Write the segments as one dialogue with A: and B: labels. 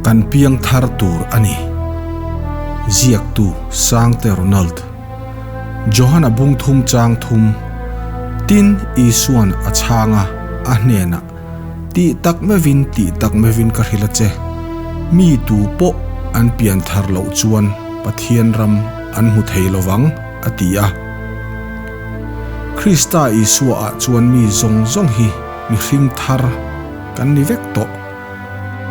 A: Kan piang thar tur a ni. Ziaktu Sangte Ronald. Johana bung thum chang thum. Tin, Isua'n a chhang a, a hnenah, Tih tak meuhin, tih tak meuhin ka hrilh a che. Mi tu pawh an pian thar loh chuan Pathian ram an hmu thei lo vang, a ti a. Krista Isua ah chuan mi zawng zawng hi mihring thar kan ni vek tawh.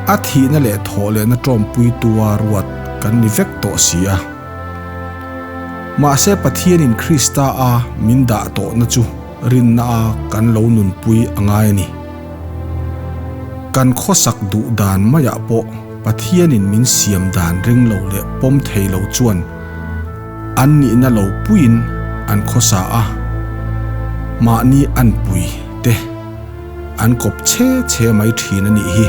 A: A thihna leh thawh lehna tawmpuitua ruat kan ni vek tawh si a. Mahse Pathianin Krista a min dah tawhna chu rinna a kan lo nunpui a ngai a ni. Kan khawsak duh dan maiah pawh Pathianin min siam dan ring lo leh pawm thei lo chuan an nihna lo puiin an khawsa a, mahni anpui te an kawp chhe chhe mai thin a nih hi.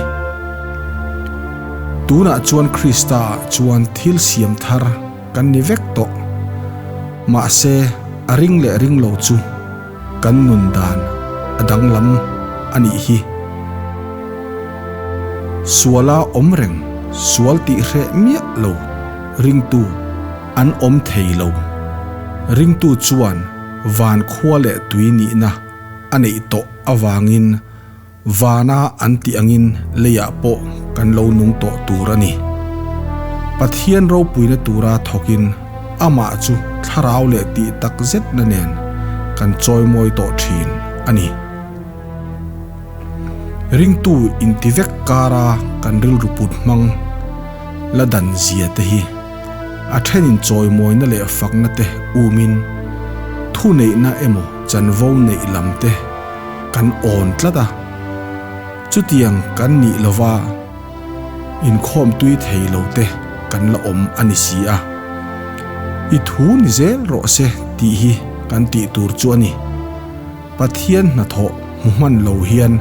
A: Tunah chuan Krista ah chuan thil siam thar kan ni vek tawh. Mahse, a ring leh ring lo chu kan nun dan a danglam a nih hi. Suala awm reng, sual tih hreh miah lo ringtu an awm thei lo. Ringtu chuan van khua leh tui nihna a neih tawh avangin vana an tih angin leiah pawh kan lo nung tawh tur a ni. Pathian ropuina tura thawkin amah chu thlarau leh tih tak zetna nen kan chawimawi tawh thin a ni. Ringtu inti vek kara kan rilru put hmang la dan zia te hi a thenin chawimawina leh fakna te umin thuneihna emaw chanvo neih lam te kan awn tlat a, chutiang kan nih lova inkhawm tui thei lo te kan la awm a ni si a. I thu ni zel rawh se tih hi kan tih tur chu a ni. Pathian hnathawh hmu hman lo hian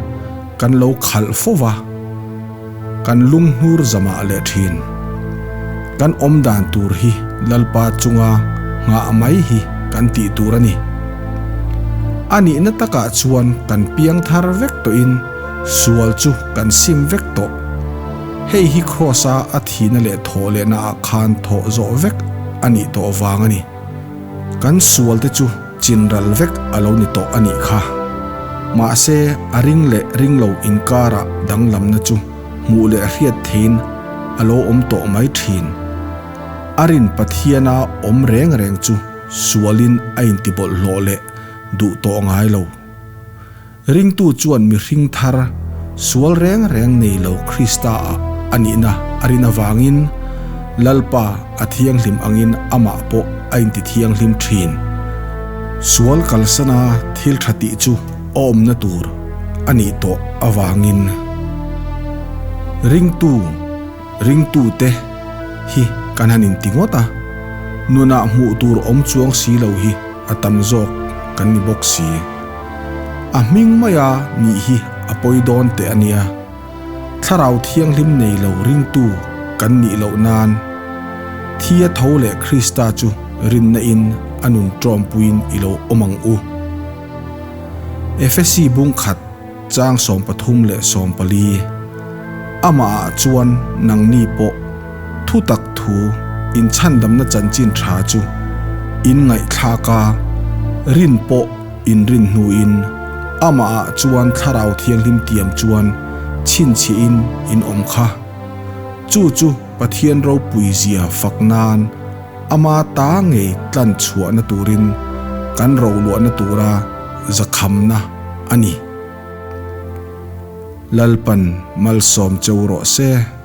A: kan lo khalh fo va, kan lunghnur zamah leh thin. Kan awm dan tur hi Lalpa chunga nghah mai hi kan tih tur a ni. A nihna takah chuan kan piang thar vek tawhin sual chu kan sim vek tawh. Hei hi Kraws-a a thihna leh thawh lehnaah khan thawh zawh vek a nih tawh vang a ni. Kan sualte chu chinral vek a lo ni tawh a nih kha. Mahse, a ring leh ring lo inkarah danglamna chu hmuh leh hriat theiin a lo awm tawh mai thin. A rin Pathiana awm reng reng chu sualin a intibawlhhlawh leh duh tawh ngai lo. Ringtu chuan mihring thar sual reng reng nei lo Krista-ah a nihna a rin avangin Lalpa a thianghlim angin amah pawh a intithianghlim thin. Sual kalsana thil tha tih chu a awmna tur a nih tawh avangin ringtu ringtute hi kan han inti ngawt a, nunah hmuh tur awm chuang si lo hi a tam zawk kan ni bawk si. A hming maia nih hi a pawi dawn teh a nia. Thlarau thianghlim nei lo ringtu kan nih loh nan Thia tho leh Krista chu rinna in a nun tawmpuiin i lo awm ang u. Efesi bung khat chang 13 leh 14 Amah ah chuan nangni pawh Thutak thu inchhandamna chanchin tha chu in ngaihthlak a, rin pawh in rin hnuin amahah chuan Thlarau Thianghlim tiam chuan chhinchhiahin in awm kha. Chu chu Pathian ropui zia fak nan ama ta ngei tlan chhuahna turin kan roluahna tura zakhamna a ni. Lalpan malsawm cheu rawh se.